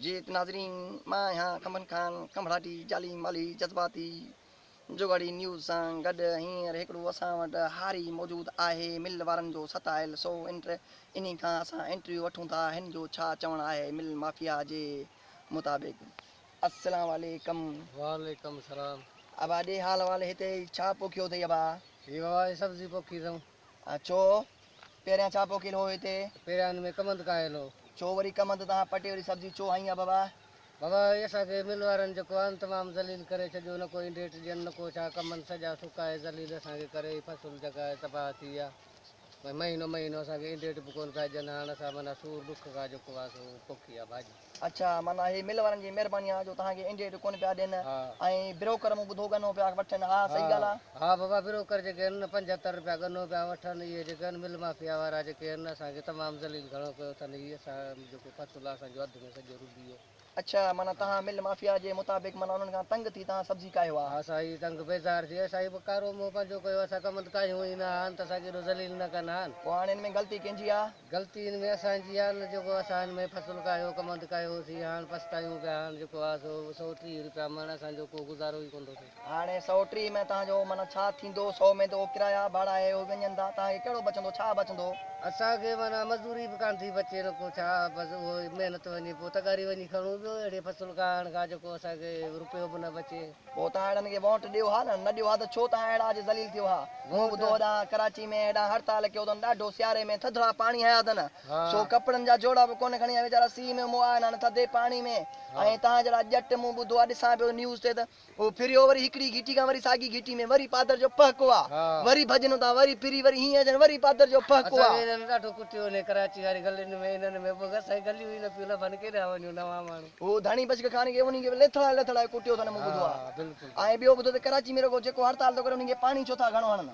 جي ناظرين مان آهيان ڪمن خان کنڀڙاٽي جعلي مالي جذباتي جوڳاڙي نيوز سان گڏ هينئر هڪڙو اسان وٽ هاري موجود آهي مل وارن جو ستايل سو انهي کان اسان انٽرويو وٺون ٿا هن جو ڇا چوڻ آهي مل مافيا جي مطابق السلام عليڪم. وعليڪم السلام. ابا ڏي حال احوال هتي ڇا پوکيو اٿئي ابا. هي بابا هي سبزي پوکي اٿئون. ڇو پهريان ڇا پوکيل هو هتي؟ پهريان هن ۾ ڪمند ڪاهيل هو. ڇو وري ڪمند تان پٽي وري سبزي ڇو هنئي آ بابا؟ بابا هي اسان کي مل وارن جيڪو آهن تمام ذليل ڪري ڇڏيو نه ڪو انڊيٽ ڏين نه ڪو ڇا ڪمند سڄا سڪائي ذليل اسان کي ڪري هي فصل جيڪا آهي تباهه ٿي ويا ڀئي مهينو مهينو اسان کي انڊيٽ به ڪونه پيا ڏين هاڻ اسان معنيٰ سور ڏک کان جيڪو آهي سو پوکي آ ڀاڄي. اڇا معنيٰ هي مل وارن جي مهرباني آ جو توهان کي انڊيٽ ڪونه پيا ڏين ۽ بروڪر مون ٻڌو ڳنو پيا وٺن ها صحيح ڳالهه آ؟ ها بابا بروڪر جيڪي آهن نه 75 رپيا ڳنو پيا وٺن اهي جيڪي آهن مل مافيا وارا جيڪي آهن اسان کي تمام ذليل گهڻو ڪيو اٿن هي اسان جيڪو فصل آ اسان جو اڌ ۾ سڄو رلي ويو. اڇا معنيٰ توهان مل مافيا جي مطابق معنيٰ انهن کان تنگ ٿي توهان سبزي ڪاهيو آ. ها سائين تنگ بيزار ٿي اسان به ڪارو منهن پنهنجو ڪيو اسان ڪمند ڪاهيون ئي نه هان ته اسان کي ايڏو ذليل نه ڪن هان. پوء هاڻي ان ۾ غلطي ڪنهن جي آ؟ غلطي ان ۾ اسان جي آ نه جيڪو اسان ان ۾ فصل ڪاهيو ڪمند ڪاهيوسين هاڻ پڇتايون پيا هاڻ جيڪو آ سو 130 رپيا مڻ اسان جو ڪو گذارو ئي ڪونه ٿو ٿئي. هاڻي 130 ۾ توهان جو معنيٰ ڇا ٿيندو 100 ۾ ته اهو ڪرايا ڀاڙا اهي اهي وڃن ٿا توهان کي ڪهڙو بچندو ڇا بچندو. اسان کي معنيٰ مزدوري به ڪانه ٿي بچي نه ڪو ڇا بس اهو ئي محنت وڃي پوء تغاري وڃي کڻون ٻيو اهڙي فصل ڪاهڻ کان جيڪو اسان کي رپيو به نه بچي. پوء توهان اهڙن کي ووٽ ڏيو ها نه نه ڏيو ها ته ڇو توهان اهڙا اڄ ذليل ٿيو ها. مون ٻڌو هوڏانهن ڪراچي ۾ هيڏانهن هڙتال ڪيو اٿن ڏاڍو سياري ۾ ٿڌڙا پاڻي هنيا اٿن سو ڪپڙن جا جوڙا به ڪونه کڻي آيا ويچارا سيء ۾ مئا آهن هاڻي ٿڌي پاڻي ۾ ۽ توهان جهڙا ڄٽ مون ٻڌو آ ڏسان پيو نيوز تي ته هو ڦريو وري هڪڙي گهٽي کان وري ساڳي گهٽي ۾ وري پادر جو پهڪو آ وري ڀڄن اتان وري ڦري وري هيئن اچن وري پادر جو پهڪو آ. اسان کي انهن ڏاڍو ڪٽيو انهي ڪراچي واري گلين ۾ انهن ۾ به اسان کي گليون ئي نه پيون لڀن ڪيڏانهن وڃون نوان ماڻهو. هو ڌڻي بشڪ خان کي انهي کي به ليٿڙائي ليٿڙائي ڪٽيو اٿن مون ٻڌو آ ۽ ٻيو ٻڌو ته ڪراچي ۾ رڳو جيڪو هڙتال ٿو ڪري انهي کي پاڻي ڇو ٿا گهڻو هڻن.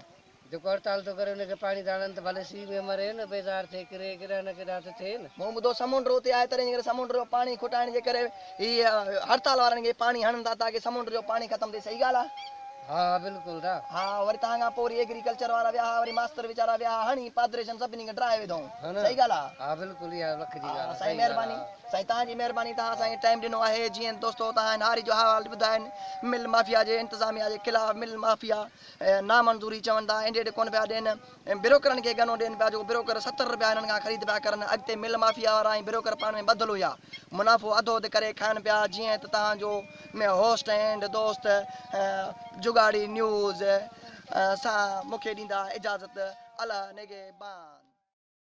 جيڪو هڙتال ٿو ڪري ان کي پاڻي ٿا هڻن ته ڀلي سيء ۾ مري نه بيزار ٿئي ڪري ڪيڏانهن نه ڪيڏانهن ته ٿئي نه. مون ٻڌو سمنڊ اتي آهي تڏهن جي ڪري سمنڊ جو پاڻي کٽائڻ جي ڪري هي هڙتال وارن کي پاڻي هڻن ٿا تاڪه سمنڊ جو پاڻي ختم ٿئي صحيح ڳالهه آهي؟ ها ها بلڪل دا. ها وري تهان کان پوء وري ايگريڪلچر وارا ويا ها وري ماستر ويچارا ويا ها هڻي پادريشن سڀني کي ڊاهي وڌائون صحيح ڳالهه آهي؟ ها بلڪل اها لک جي ڳالهه آهي سائين صحيح ڳالهه مهرباني. آهي. سائين توهان جي مهرباني توهان اسان کي ٽائيم ڏنو آهي جيئن دوستو توهان هن هاري جو حال ٻڌاين مل مافيا جي انتظاميا جي خلاف مل مافيا نامنظوري چون ٿا اينڊيڊ ڪونه پيا ڏين بروڪرن کي ڳنو ڏين پيا جو بروڪر 70 رپيا هنن کان خريد پيا ڪرن اڳتي مل مافيا وارا ۽ بروڪر پاڻ ۾ ٻڌل هيا منافعو اڌو اڌ ڪري کائن پيا جيئن ته توهان جو هوسٽ اينڊ دوست جڳاڙي نيوز سان مونکي ڏيندا اجازت الله نگهبان.